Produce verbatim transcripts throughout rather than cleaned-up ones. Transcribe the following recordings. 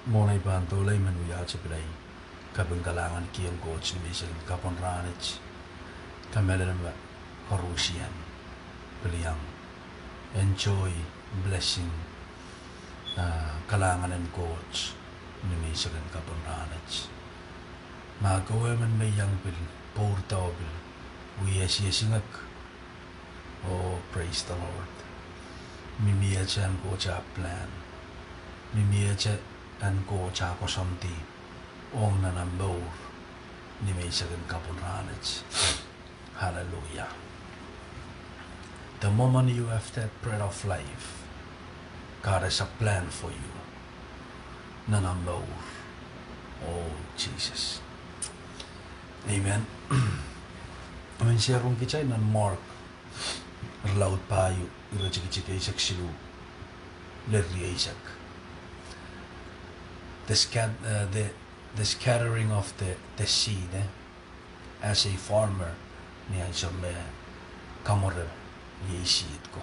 Mwohn ei pahn doula, I men wiahte pil ei kaping kalahngan kihong Koht ni menseng en kapwung rahnwet. Kamehlele me koarusie pil iang enjoy blessing, ah, kalahngan en Koht ni menseng en kapwung rahnwet. Ma kowe men me iang pil pwourda oh pil wie siesingek. Oh, praise the Lord. Mihmihte en Koht ah plan. Mihmihte en Koht ah koasoandi ong nan omw mour ni menseng en kapwung rahnwet. Hallelujah. The moment you have that bread of life, God has a plan for you. Nan omw mour. Oh, Jesus. Amen. I men shareong kitail nan Mark irelaud pahieu, iretikitik eisek siluh lel rieisek. The scat-, uh, the, the scattering of the, the seed, eh? As a farmer, ni ansou me kamwere iei seed ko.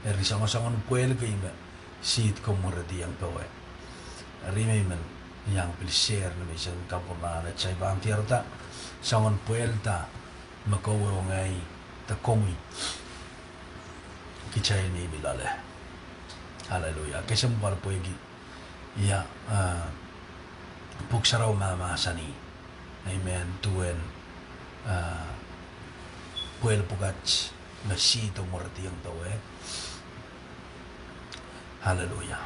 Eri soangosoangen pwehl kei me seed ko mwerediong powe. Eri me I men iang pil share ni menseng en kapwung rahnwet, sai pahn diarada soangen pwehl da me kowe oh ngehi de komwi kitail mihmi loale. Hallelujah. Kesempwal pwehki ia, ah, Pwuhk Sarawi mahmahsanih. Amen. Duwen, ah, pwehl pwukat me seed o mwerediong powe. Hallelujah.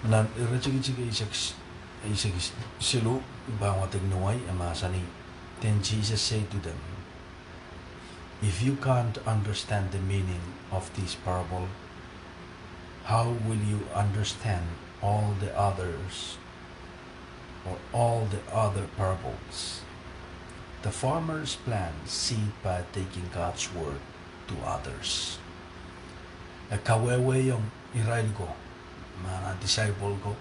Nan iretikitik eisek, eisek siluh, I pahn wadek ni wai, e mahsanih, Then Jesus said to them, "If you can't understand the meaning of this parable, how will you understand all the others or all the other parables?" The farmers plant seed by taking God's word to others. E kawehwehiong irail ko, ma disciple ko,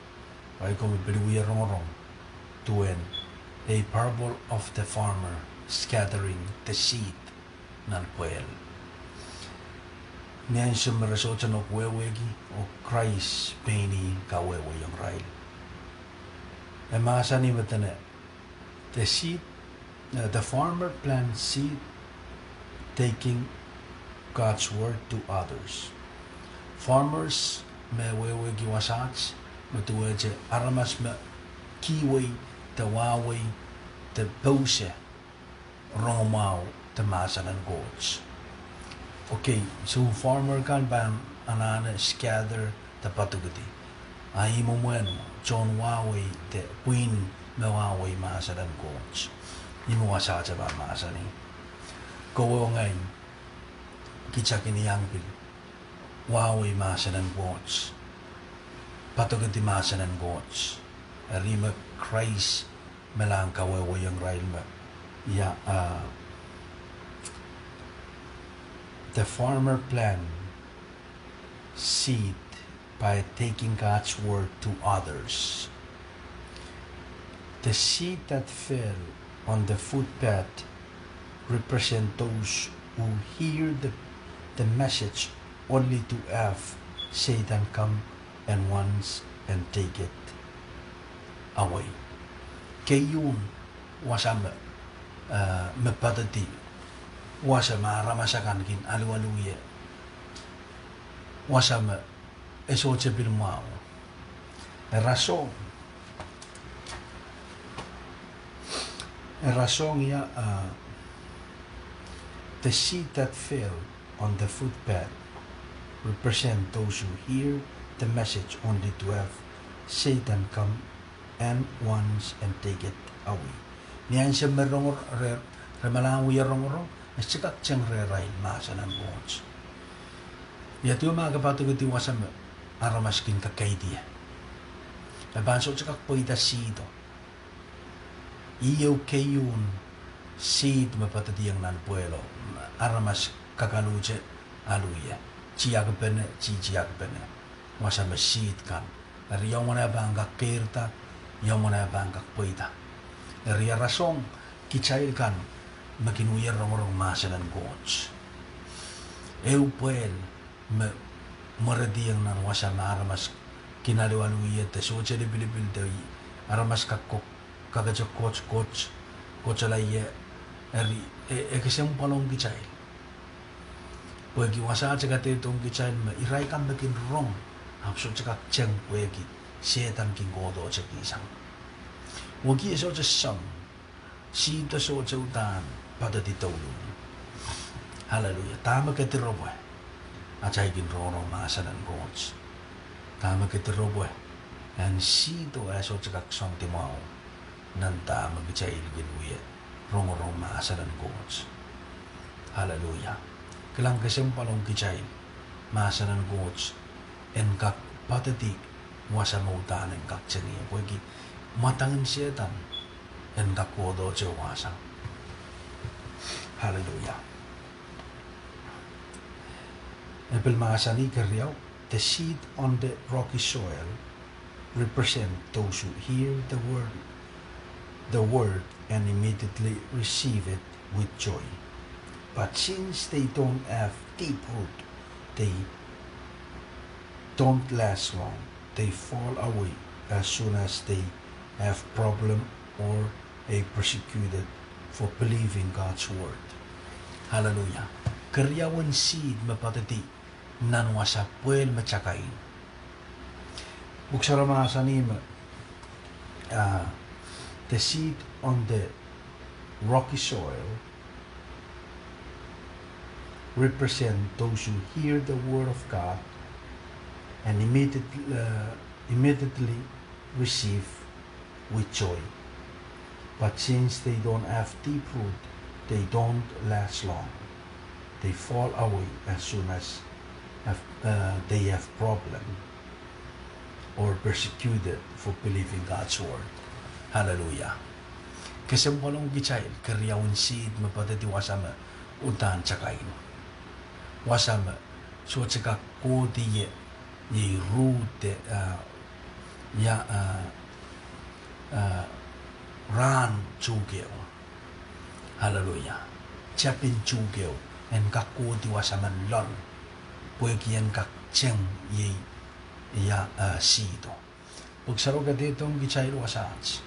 irail ko me pil wie rongorong duwen a parable of the farmer scattering the seed nan pwehl. Ni ansou me re sohte nohk wehwehki, oh Krais pein ih kawehwehiong irail. E mahsanih me dene, the seed, uh, the farmer plants seed, taking God's word to others. Farmers me wehwehki wasaht, me duwehte aramas me kihwei de wahwei de pousehla rongamwahu de mahsen en Koht. Okay, so farmer kan pahn anahne scatter de padokedi. A ih mwomwen tohn wahwei de pwihn me wahwei mahsen en Koht. Ih me wasaht e pahn mahsanih. Kowe oh ngehi kitail kin iang pil wahwei mahsen en Koht, padokedi mahsen en Koht. Eri me Krais me lahng kawehwehiong irail me, ia, ah, the farmer plant seed by taking God's word to others. The seed that fell on the footpath represent those who hear the, the message only to have Satan come and once and take it away. Keieun wasa me, eh, me padokedi wasa me aramas akan kin alualu ie. Wasa me e sohte pil mwahu. E rasehng, e rasehng ia, uh, the seed that fell on the footpath represent those who hear the message only to have Satan come and once and take it away. Ni ansou me rongor-, re, re malahn wie rongorong, e sohte kak teng rehrail mahsen en Koht. Ia duwe ma ke padokedi wasa me aramas kin kakeidi ie, e pahn sohte kak pweida seed o. Ih ehu keieun seed me padokediong nan pwehlo, aramas kak aluhte alu ie, tiakpene, ti tiakpene, wasa me seed kan. Eri ia mwomwen e pahn kak keirda, ia mwomwen e pahn kak pweida. Eri e rasehng kitail kan me kin wie rongorong mahsen en Koht. Ehu pwehl me mwerediong nan wasa me aramas kin alualu ie de sohte lipilipil de aramas kak ko-, kakete kot, kot, kotala ie, eri, e, e kesempwal ong kitail. Pwehki wasaht e kadehdehiong kitail me irail kan me kin rong, ahpw sohte kak teng pwehki Sehdan kin kohdohte kihsang. Wehwehki e sohte sang, sihdo sohte uhdahn poadidi douluhl. Aleluia. Dahme kediropwe atail kin rongorong mahsen en Koht? Dahme kediropwe en sihdo e sohte kak soandi mwahu nan dahme kitail kin wie rongorong mahsen en Koht? Aleluia. Kilang, kesempwal ong kitail mahsen en Koht en kak poadidi wasa me uhdahn en kak teng ie, pwehki mwadang en Sehdan en kak kohdohte wasa. Aleluia. E pil mahsanih keriau, the seed on the rocky soil represent those who hear the word, the word and immediately receive it with joy. But since they don't have deep root, they don't last long. They fall away as soon as they have problem or a persecuted for believing God's word. Aleluia. Keriaun seed me poadidi nan wasa pwehl me takain. Pwuk Sarawi mahsanih me, ah, the seed on the rocky soil represent those who hear the word of God and immediately, uh, immediately receive with joy. But since they don't have deep root, they don't last long. They fall away as soon as have, uh, they have problem or persecuted for believing God's word. Aleluia. Kesempwal ong kitail keriaun seed me poadidi wasa me uhdahn takain. Wasa me sohte kak kohdi ie, ie root, ah, ia, ah, ah, rahn tuhkeo. Aleluia. Tepin tuhkeo en kak kohdi wasa me loal, pwehki en kak teng ie, ia, ah, sihdo. Pwuk Sarawi kadehdehiong kitail wasaht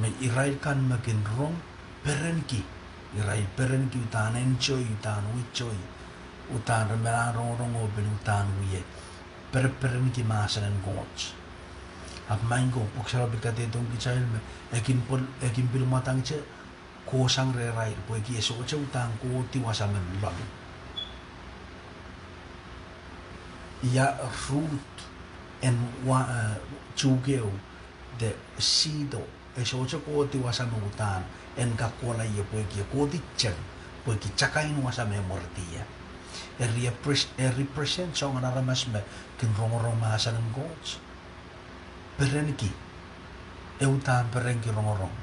me irail kan me kin rong perenki, irail perenki uhdahn enjoy, uhdahn enjoy, uhdahn re men rongorong oh pil uhdahn wie pereperenki mahsen en Koht. Ahpw maing ko, Pwuk Sarawi pil kadehdehiong kitail me e kin pil, e kin pil mwadangete kohsang rehrail pwehki e sohte uhdahn kohdi wasa me loal. Ia root en wa, eh, tuhkeo de sihdo, e sohte kohdi wasa me uhdahn en kak kohla ie pwehki e kohdi teng, pwehki takain wasa me mweredi ie. Eri e pres-, e represent soangen aramas me kin rongorong mahsen en Koht perenki, e uhdahn perenki rongorong,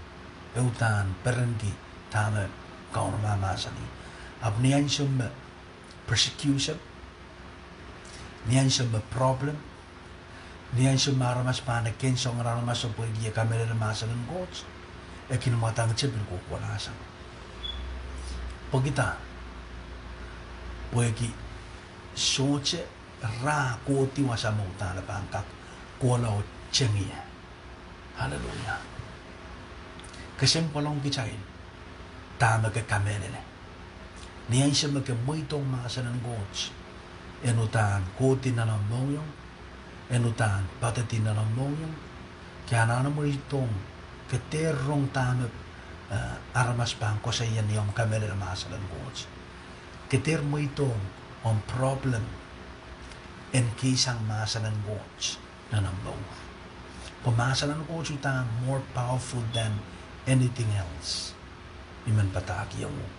e uhdahn perenki dahme Kauno mahsanih. Ahpw ni ansou me persecution, ni ansou me problem, ni ansou me aramas pahn eken soangen aramas oh pwehki e kamehlele mahsen en Koht, e kin mwadangete pil kohkohlahsang. Pwehki dah? Pwehki sohte rah kohdi wasa me uhdahn e pahn kak kohla oh teng ie. Aleluia. Kesempwal ong kitail, dahme ke kamehlele. Ni ansou me ke mweidohng mahsen en Koht en uhdahn kohdi nan omw mohngiong, en uhdahn poadidi nan omw mohngiong, ke anahne mweidohng, ke dehr rong dahme, eh, aramas pahn koasoia ni omw kamehlele mahsen en Koht. Ke dehr mweidohng omw problem en kihsang mahsen en Koht nan omw mour. Pwe mahsen en Koht uhdahn more powerful than anything else. I men padahkihong uhk,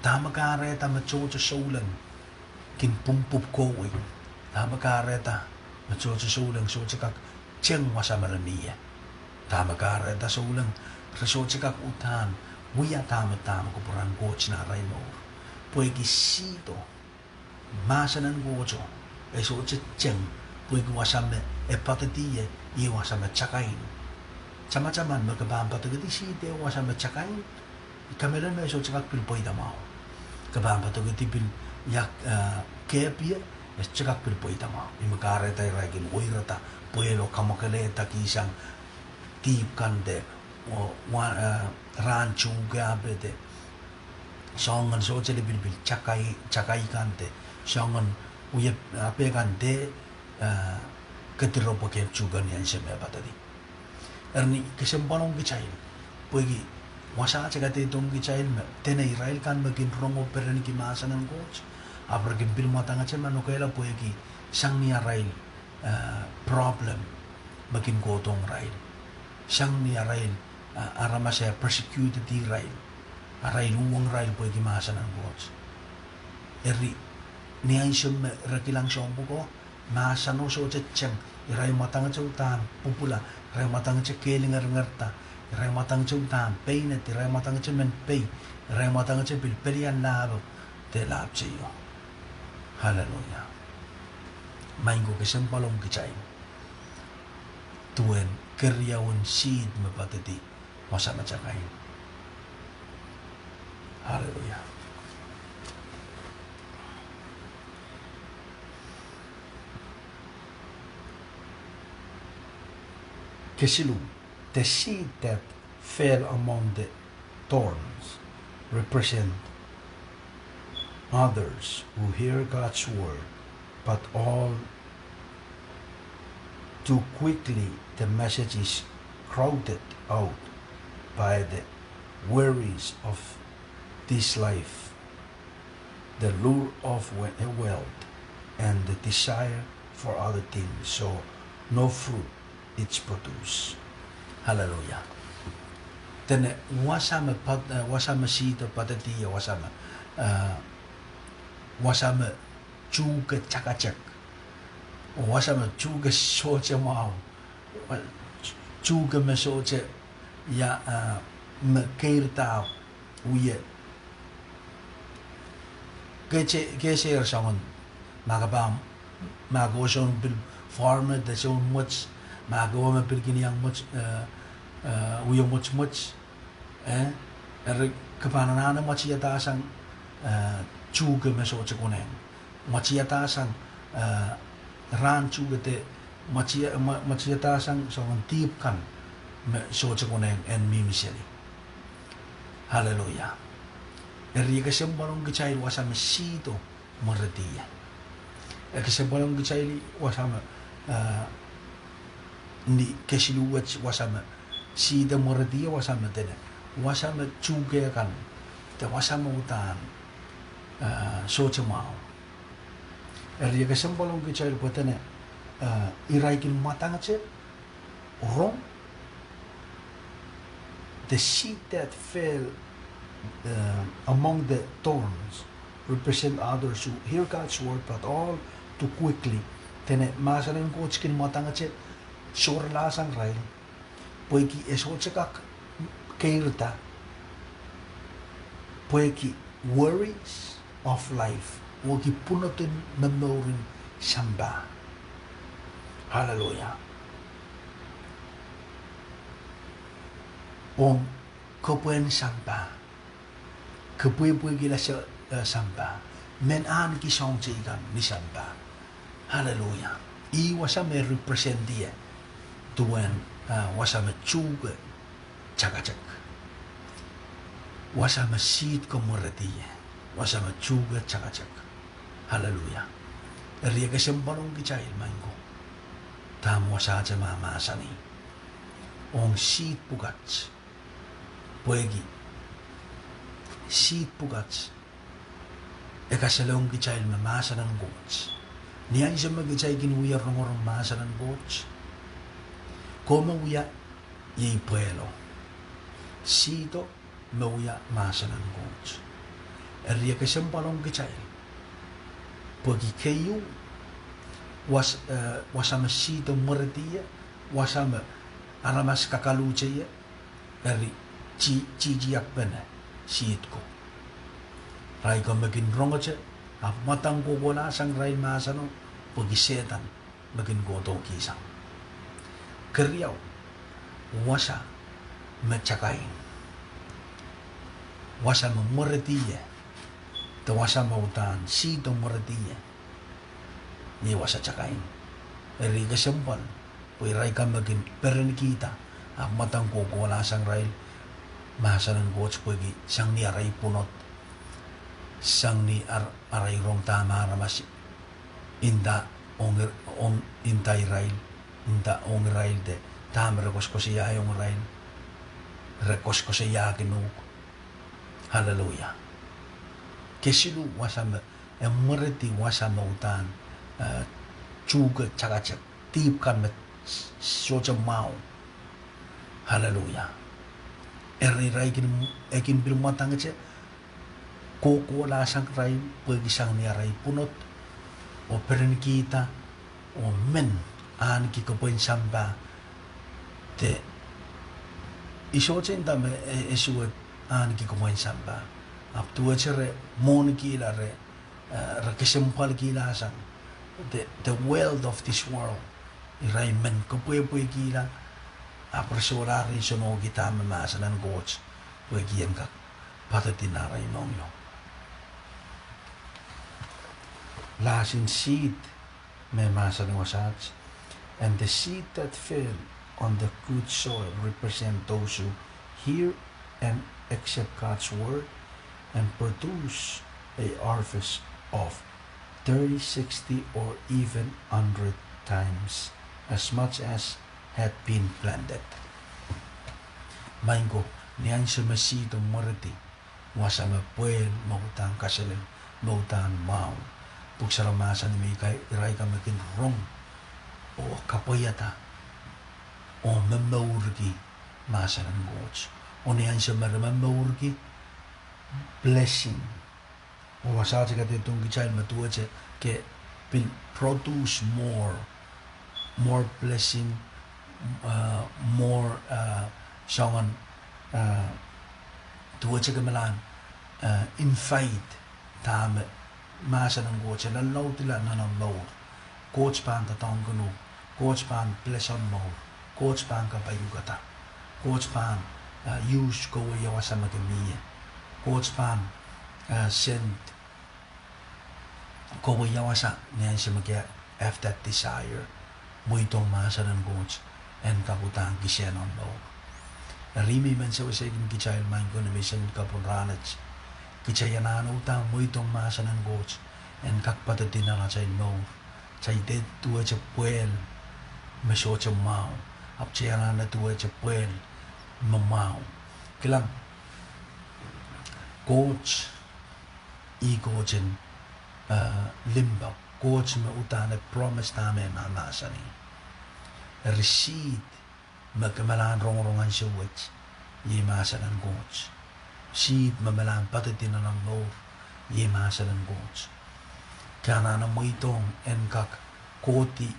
dahme kahrehda me tohto souleng kin pwungpwupw kohwei? Dahme kahrehda me tohto souleng sohte kak teng wasa me re mie? Dahme kahrehda souleng re sohte kak uhdahn wia dahme, dahme kupwuren Koht nan arail mour? Pwehki sihdo, mahsen en Koht, e sohte teng, pwehki wasa me e poadidi ie, iei wasa me takain. Tamataman me ke pahn poadekedi sihdo wasa me takain, I kamehlele me e sohte kak pil pweida mwahu. Ke pahn poadekedi pil ia, eh, kehp ie, E sohte kak pil pweida mwahu. Ih me kahrehda irail kin weirada pwehlo, kamwakelehda kihsang dihp kan de, oh, wa-, eh, rahn tuhke ape de, soangen sohte lipilipil takai, takai kan de, soangen wie, eh, ape kan de, eh, kedirepw kehp tuhke ni ansou me padahkihla. Eri ni kesempwal ong kitail, pwehki wasaht e kadehdehiong kitail me dene irail kan me kin rong oh perenki mahsen en Koht, ahpw re kin pil mwadangete manokehla pwehki sang ni arail, eh, problem me kin kohdohng irail. Sang ni arail, eh, aramas e persecute irail. Arail uhwong irail pwehki mahsen en Koht. Eri, ni ansou me re kilang soahng pwuko, mahseno sohte teng, irail mwadangete uhdahn pwupwula, irail mwadangete kehlingeringerda, irail mwadangete uhdahn peined, irail mwadangete men pei, irail mwadangete pil pelian lahpo, de lahpw teio. Hallelujah. Maing ko, kesempwal ong kitail duwen keriaun siht me padahkihla wasa me takai. Hallelujah. Kesiluh, the seed that fell among the thorns represent others who hear God's word, but all too quickly the message is crowded out by the worries of this life, the lure of we-, wealth, and the desire for other things, so no fruit is produced. Hallelujah. Dene wasa me pad-, eh, wasa me sihdo padahkihla wasa me, eh, wasa me tuhke takatek. Wasa me tuhke sohte mwahu. Tuhke me sohte, ia, eh, me keirda wie. Ke se-, ke sehse soangen, ma ke pahn, ma ke soun pil farmer de soun mwet, ma ke me pil kin iang mwet, eh, eh, wie mwet mwet, eh, eri ke pahn anahne mwatiada sang, eh, tuhke me sohte konehng. Mwatiada sang, eh, rahn tuhke de, mwatia-, mwa-, mwatiada sang soangen dihp kan me sohte konehng en mihmi seli. Hallelujah. Eri e kesempwal ong kitail wasa me sihdo mwerehdi ie. E kesempwal ong kitail wasa me, eh, ni kesiluh wet wasa me sihdo mwerehdi ie wasa me dene, wasa me tuhke kan, de wasa me uhdahn, eh, sohte mwahu. Eri e kesempwal ong kitail pwe dene, eh, irail kin mwadangete rong, the seed that fell, uh, among the thorns represent others who hear God's word, but all too quickly, dene mahsen en Koht kin mwadangete sohrala sang irail, pwehki e sohte kak keirda, pwehki worries of life, wehwehki pwunodin momourin sampah. Hallelujah. Ong kepwehn sampah. Kepwehpwehkihla se-, eh, sampah. Mehn ahneki soahng teikan ni sampah. Hallelujah. Ih wasa me represent ie duwen, eh, wasa me tuhke takatek. Wasa me sihd ko mwerehdi ie. Wasa me tuhke takatek. Hallelujah. Eri e kesempwal ong kitail maing ko, dahme wasahte mahmahsanih ong sihd pwukat. Pwehki sihd pwukat e kasalehiong kitail me mahsen en Koht. Ni ansou me kitail kin wia rongorong mahsen en Koht, koh me wia iei pwehlo. Sihdo me wia mahsen en Koht. Eri e kesempwal ong kitail. Pwehki keieu, was-, eh, wasa me sihdo mwerehdi ie, wasa me aramas kakaluhte ie, eri ti-, titiakpene sihd ko. Irail ko me kin rongete, ahpw mwadang kohkohlahsang irail mahseno, pwehki Sehdan me kin kohdohkihsang. Keriau, wasa me takai. Wasa me mwerehdi ie, de wasa me uhdahn sihdo mwerehdi ie. Iei wasa takain. Eri kesempwal, pwe irail kan me kin perenkihda, ahpw mwadang kohkohlahsang irail mahsen en Koht pwehki sang ni arail pwunod, sang ni ar-, arail rong dahme aramas nda ong, ong, nda irail, nda ong irail de, dahme re koasoakoasoia ong irail, re koasoakoasoiahkin uhk. Haleluia. Kesiluh wasa me, e mweredi wasa me uhdahn, eh, tuhke takatek, dihp kan me s-, sohte mwahu. Haleluia. Eri irail kin, e kin pil mwadangete, kohkohlahsang irail pwehki sang ni arail pwunod, oh perenkihda, oh men ahneki kepwehn sampah, de I sohte nda me e, e suwed ahneki kepwehn sampah. Ahpw duwehte re mwohnkihla, re, eh, re kesempwalkihla sang the, the wealth of this world. Irail men kepwehpwehkihla, ahpw re solahr nsenohki dahme mahsen en Koht pwehki en kak poadidi nan arail mohngiong. Lahsin seed me mahsanih wasaht, and the seed that fell on the good soil represent those who hear and accept God's word and produce a harvest of thirty, sixty, or even hundred times as much as had been planted. Maing ko, ni ansou me seed o mweredi, wasa me pwehl, me uhdahn kaselel, me uhdahn mwahu. Pwuhk Sarawi mahsanih me irail kan me kin rong oh kapwaiada oh momourki mahsen en Koht. Oh ni ansou me re momourki, blessing. Oh wasaht e kadehdehdohng kitail me duwehte ke pil produce more, more blessing, uh, more, uh, soangen, uh, duwehte ke malahn, uh, invite dahme mahsen en Koht e lalaudila nan omw mour. Koht pahn doadoahngkin uhk, Koht pahn bless omw mour, Koht pahn kapaiukada, Koht pahn, uh, use kowe ia wasa me ke mie, Koht pahn, uh, send kowe ia wasa ni ansou me ke have that desire, mweidohng mahsen en Koht en kak uhdahn kisehn omw mour. Eri me I men sewesehkin kitail, maing ko, ni menseng kapwung rahnwet, kitail anahne uhdahn mweidohng mahsen en Koht en kak poadidi nan atail mour. Kitail dehr duwehte pwehl me sohte mwahu, ahpw kitail anahne duwehte pwehl me mwahu. Kilang, Koht ih Koht en, eh, limpoak, Koht me uhdahn e promise dahme e mahmahsanih. Eri seed me ke malahn rongorong ansou wet, iei mahsen en Koht. Seed me malahn poadidi nan omw mour, iei mahsen en Koht. Ke anahne mweidohng en kak kohdi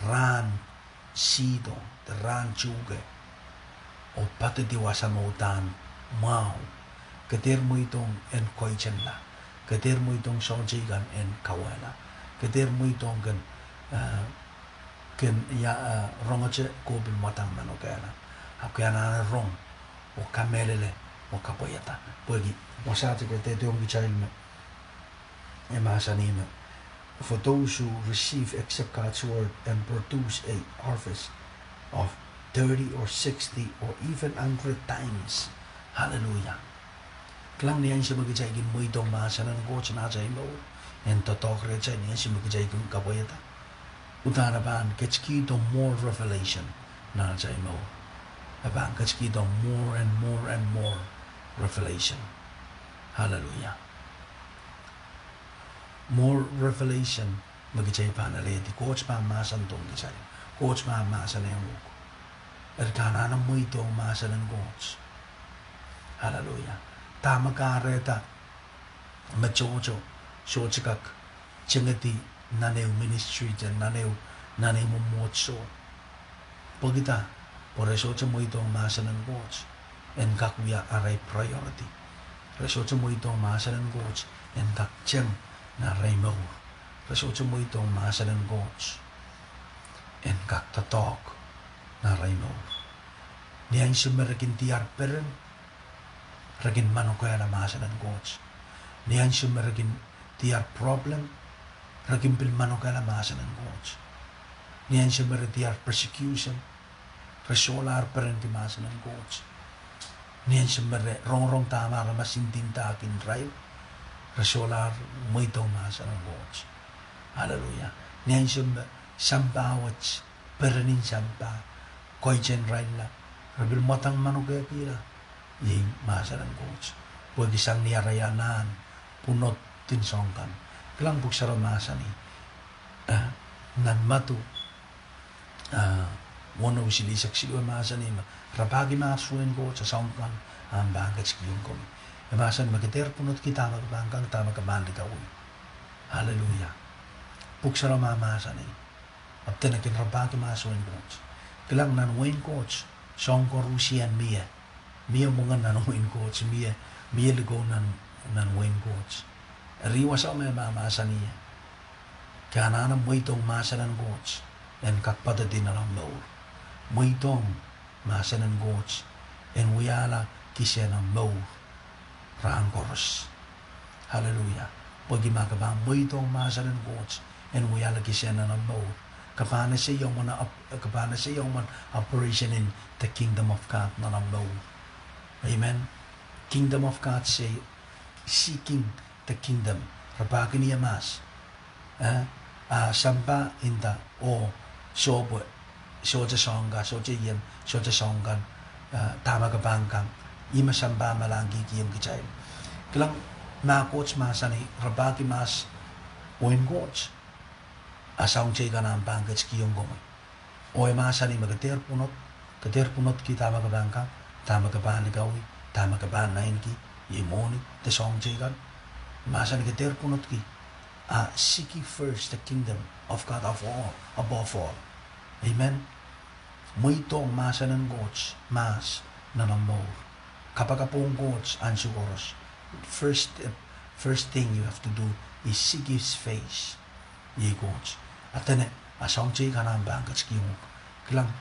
rahn seed o, de rahn tuhke, oh poadidi wasa me uhdahn mwahu. Ke dehr mweidohng en koitenla. Ke dehr mweidohng soahng teikan en kauwehla. Ke dehr mweidohng ken, eh, ken ia, eh, rongete ko pil mwadang manokehla. Ahpw ke anahne rong oh kamehlele oh kapwaiada. Pwehki wasaht e kadehdehdohng kitail me e mahsanih me, for those who receive, accept God's word and produce a harvest of thirty or sixty or even hundred times. Haleluia. Kilang, ni ansou me kitail kin mweidohng mahsen en Koht nan atail mour, en doadoahk rehtail, ni ansou me kitail kin kapwaiada, uhdahn e pahn ketikihdo more revelation nan atail mour. E pahn ketikihdo more and more and more revelation. Haleluia. More revelation me kitail pahn alehdi, Koht pahn mahsandohng kitail, Koht pahn mahsanihong uhk. Eri ke anahne mweidohng mahsen en Koht. Haleluia. Dahme kahrehda me tohto sohte kak tengedi nan ehu ministry de nan ehu, nan ehu mwomwohdiso? Pwekida? Pwe re sohte mweidohng mahsen en Koht en kak wia arail priority. Re sohte mweidohng mahsen en Koht en kak teng nan arail mour. Re sohte mweidohng mahsen en Koht en kak doadoahk nan arail mour. Ni ansou me re kin diar peren, re kin manokehla mahsen en Koht. Ni ansou me re kin diar problem, Re kin pil manokehla mahsen en Koht. Ni ansou me re diar persecution, re sohlahr perenki mahsen en Koht. Ni ansou me re rongorong dahme aramas ndinda kin irail, re sohlahr mweidohng mahsen en Koht. Aleluia. Ni ansou me sampah wet, perenin sampah, koiten irailla, re pil mwadang manokehkihla iei mahsen en Koht. Pwehki sang ni arail anahn pwunod en soahng kan. Kilang, Pwuhk Sarawi mahsanih, eh, nan Madiu, ah, weneu, silihsek siluh, e mahsanih me rapahki mahs wehin Koht, a soahng kan ahpw pahn ketikihong komwi. E mahsanih me ke dehr pwunodki dahme ke pahn kang, dahme ke pahn likawih. Aleluia. Pwuhk Sarawi mahsanih, ahpw dene ken rapahki mahs wehin Koht. Kilang, nan wehin Koht soahng koarusie mie. Mie mwenge nan wehin Koht, mie, mie likou nan, nan wehin Koht. Eri wasa me mahmahsanih, ke anahne mweidohng mahsen en Koht en kak poadidi nan omw mour. Mweidohng mahsen en Koht en wiahla kisehn omw mour rahn koaros. Aleluia. Pwehki ma ke pahn mweidohng mahsen en Koht en wiahla kisehn nan omw mour, ke pahn ese iong, ke pahn ese iong operation in the kingdom of God nan omw mour. Amen. Kingdom of God sei seeking the kingdom. Rapahki ni mahs. Eh, a sampah nda oh sohte, sohte soahng kan, sohte ien, sohte soahng kan, eh, dahme ke pahn kang. Ih me sampah malangkihkihong kitail. Kilang, ma Koht mahsanih rapahki mahs wehin Koht, a soahng teikan ahpw pahn ketikihong komwi. Oh e mahsanih me ke dehr pwunod, ke dehr pwunodki dahme ke pahn kang, dahme ke pahn likawih, dahme ke pahn naineki, iei mwohni de soahng teikan. Mahsanih ke dehr pwnodki, a seek ye first the kingdom of God of all, above all. Amen. Mweidohng mahsen en Koht mahs nan omw mour. Kapakap ong Koht ansou koaros. First, first thing you have to do is seek his face. Iei Koht. A dene, a soahng teikan ahpw pahn ketikihong uhk. Kilang,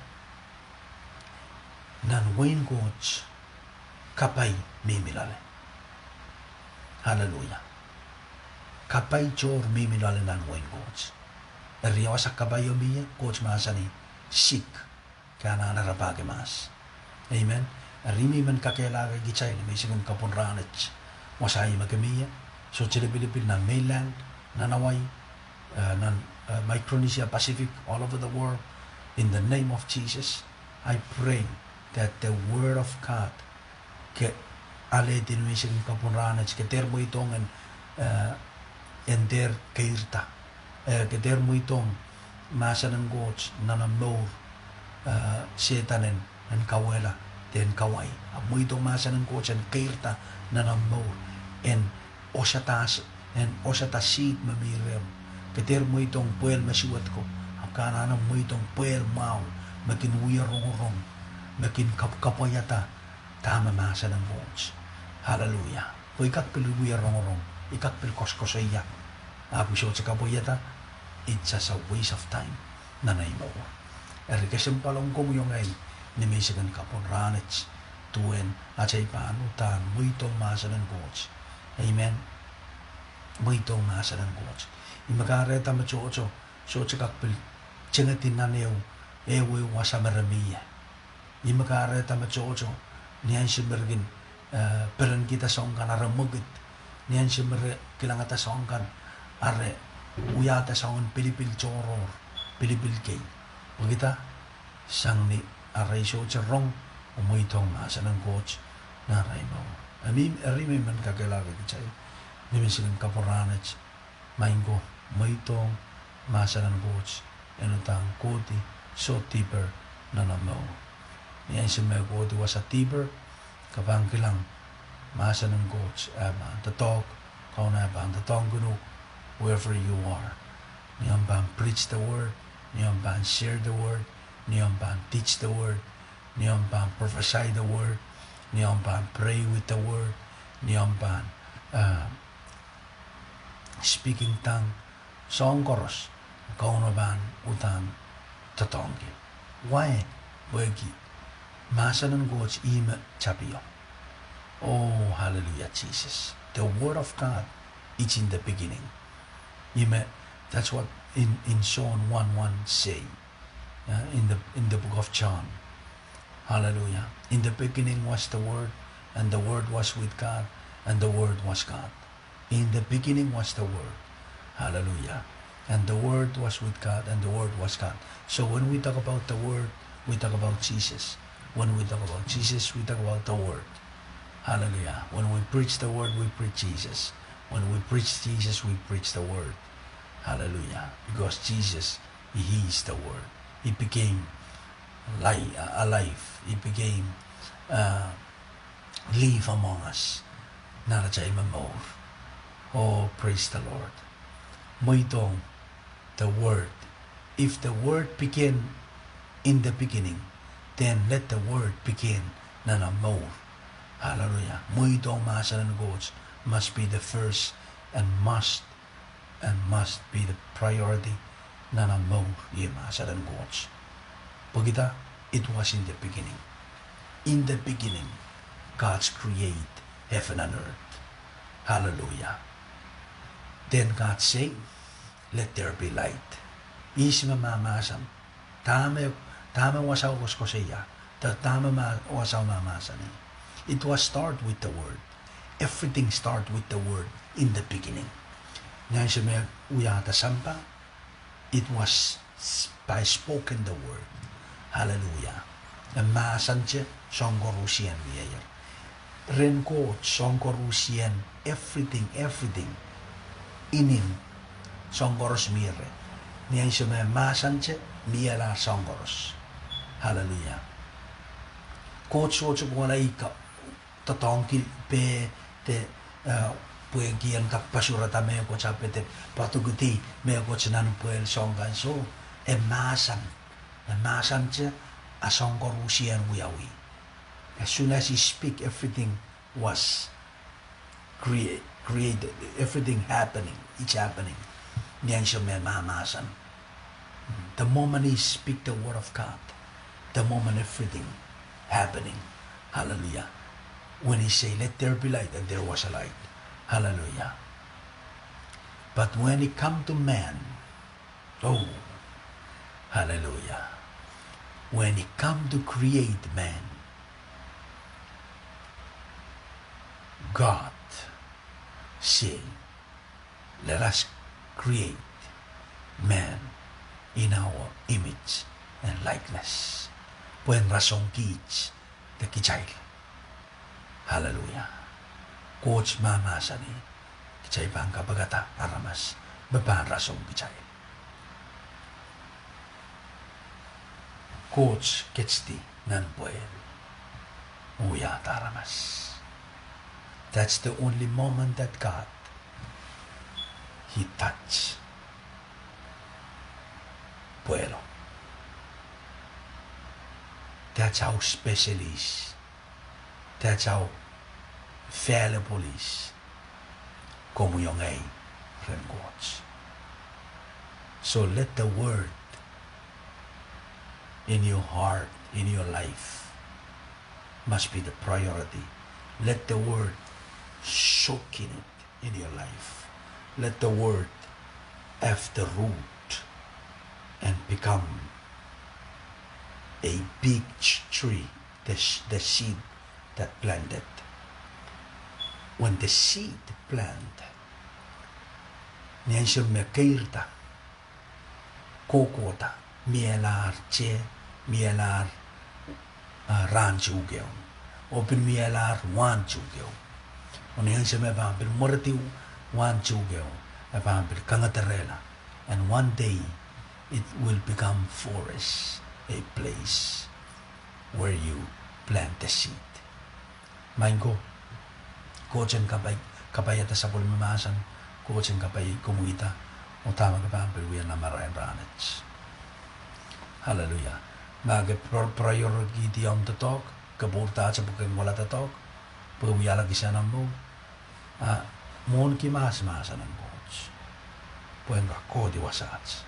nan wehin Koht, kapai mihmi loale. Aleluia. Kapai tohr mihmi loale nan wehin Koht. Eri ia wasa kapai o mie? Koht mahsanih, seek. Ke anahne rapahki mahs. Amen. Eri ih me I men kakehlaka kitail ni menseng en kapwun rahnwet. Wasa ih me ke mie, sohte lipilipil nan mainland, nan Hawaii, eh, nan, eh, Micronesia, Pacific, all over the world, in the name of Jesus, I pray that the word of God ke alehdi ni menseng en kapwun rahnwet, ke dehr mweidohng en, eh, en dehr keirda. Eh, ke dehr mweidohng mahsen en Koht nan omw mour, eh, Sehdan en, en kauwehla, de en kawai. Ahpw mweidohng mahsen en Koht en keirda nan omw mour, en osada, en osada seed me mi rehmw. Ke dehr mweidohng pwehl me suwed ko, ahpw ke anahne mweidohng pwehl mwahu me kin wie rongorong, me kin kap-, kapwaiada dahme mahsen en Koht. Aleluia. Pwe I kak pil wie rongorong, I kak pil koasoakoasoia, ahpw I sohte kapwaiada, it's just a waste of time nan ei mour. Eri kesempwal ong komwi oh ngehi ni menseng en kapwun rahnwet, duwen atail pahn uhdahn mweidohng mahsen en Koht. Amen. Mweidohng mahsen en Koht. Ih me kahrehda me tohto sohte kak pil tengedi nan ehu, ehu wasa me re mie. Ih me kahrehda me tohto, ni ansou me re kin, eh, perenkihda soahng kan a re mwekid, ni ansou me re kilangada soahng kan a re wiahda soangen pilipil tohrohr, pilipil kei. Pwehkida? Sang ni arail sohte rong oh mweidohng mahsen en Koht nan arail mour. Eri ih me I men kakehlaka kitail ni menseng en kapwun rahnwet, maing ko, mweidohng mahsen en Koht en uhdahn kohdi soh dihper nan omw mour. Ni ansou me kohdi wasa dihper, ke pahn kilang mahsen en Koht e pahn doadoahk, Kauno e pahn doadoahngkin uhk wherever you are. Ni omw pahn preach the word, ni omw pahn share the word, ni omw pahn teach the word, ni omw pahn prophesy the word, ni omw pahn pray with the word, ni omw pahn, uh, speaking tongue, soahng koaros, Kauno pahn uhdahn doadoahngki. Why? Pwehki mahsen en Koht ih me tapio. Oh, hallelujah, Jesus. The word of God is in the beginning. Ih me That's what in, in John one one say, uh, in the, in the book of John. Hallelujah. In the beginning was the Word, and the Word was with God, and the Word was God. In the beginning was the Word. Hallelujah. And the Word was with God, and the Word was God. So when we talk about the Word, we talk about Jesus. When we talk about Jesus, we talk about the Word. Hallelujah. When we preach the Word, we preach Jesus. When we preach Jesus, we preach the Word. Hallelujah. Because Jesus, He is the Word. He became li-, uh, alive. He became, uh, live among us. Nan atail momour. Oh, praise the Lord. Mweidohng the Word. If the Word began in the beginning, then let the Word begin nan ahmw mour. Hallelujah. Mweidohng mahsen en Koht must be the first and must and must be the priority nan ahmw mour, iei mahsen en Koht. Pwehki dah, it was in the beginning. In the beginning, God's create heaven and earth. Hallelujah. Then God say, "Let there be light." Ihs me mahmahsen? Dahme, dahme wasao koasokoasoia? Da-, dahme ma-, wasao mahmahsen? It was start with the Word. Everything start with the Word in the beginning. Ni ansou me wiahda sampah, it was s-, by spoken the Word. Hallelujah. E mahsante, soahng koaros en wia. Rehn Koht, soahng koaros en, everything, everything. Ineng, soahng koaros mie reh. Ni ansou me mahsante, mielahr soahng koaros. Hallelujah. Koht sohte kohla ika doadoahngki peh de, eh, pwehki en kak pwasurada mehkot ape de padokedi mehkot nan pwehl soahng kan soh. E mahsen, e mahsante, a soahng koaros en wiawi. As soon as he speak, everything was crea-, created, everything happening, it's happening. Ni ansou me mahmahsen. The moment he speak the word of God, the moment everything happening. Hallelujah. When he say, "Let there be light," and there was a light. Hallelujah. But when it come to man, oh, hallelujah. When it come to create man, God say, "Let us create man in our image and likeness." Pwehn rasehng kiht de kitail. Hallelujah. Koht mahmahsanih, kitail pahn kapikada aramas me pahn rasehng kitail. Koht ketidi nan pwehl, wiahda aramas. That's the only moment that God, he touch pwehlo. That's how special is. That's how valuable is. Komwi oh ngehi rehn Koht. So let the word in your heart, in your life, must be the priority. Let the word soak in it, in your life. Let the word have the root and become a big tree, the, the seed that planted. When the seed plant, ni ansou me keirda, kohkohda, mielahr te, mielahr, ah, rahn tuhkehu, oh pil mielahr wahn tuhkehu. Oh ni ansou me pahn pil mwerediu wahn tuhkehu, e pahn pil kangederehla. And one day, it will become forest, a place where you plant the seed. Maing ko, Koht en kapai-, kapaiada sapwellime mahsen, Koht en kapai komwida, oh dahme ke pahn pil wia nan marain rahnwet. Hallelujah. Ma ke pri-, priority-di omw doadoahk, ke pwourdahte pwe ke en kohla doadoahk, pwe wiahla kisehn omw mour, ah, mwohnki mahs mahsen en Koht. Pwehn kak kohdi wasaht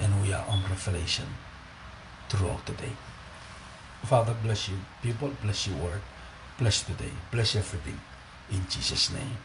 en wia omw revelation throughout the day. Father, bless you people, bless your word, bless today, bless everything in Jesus' name.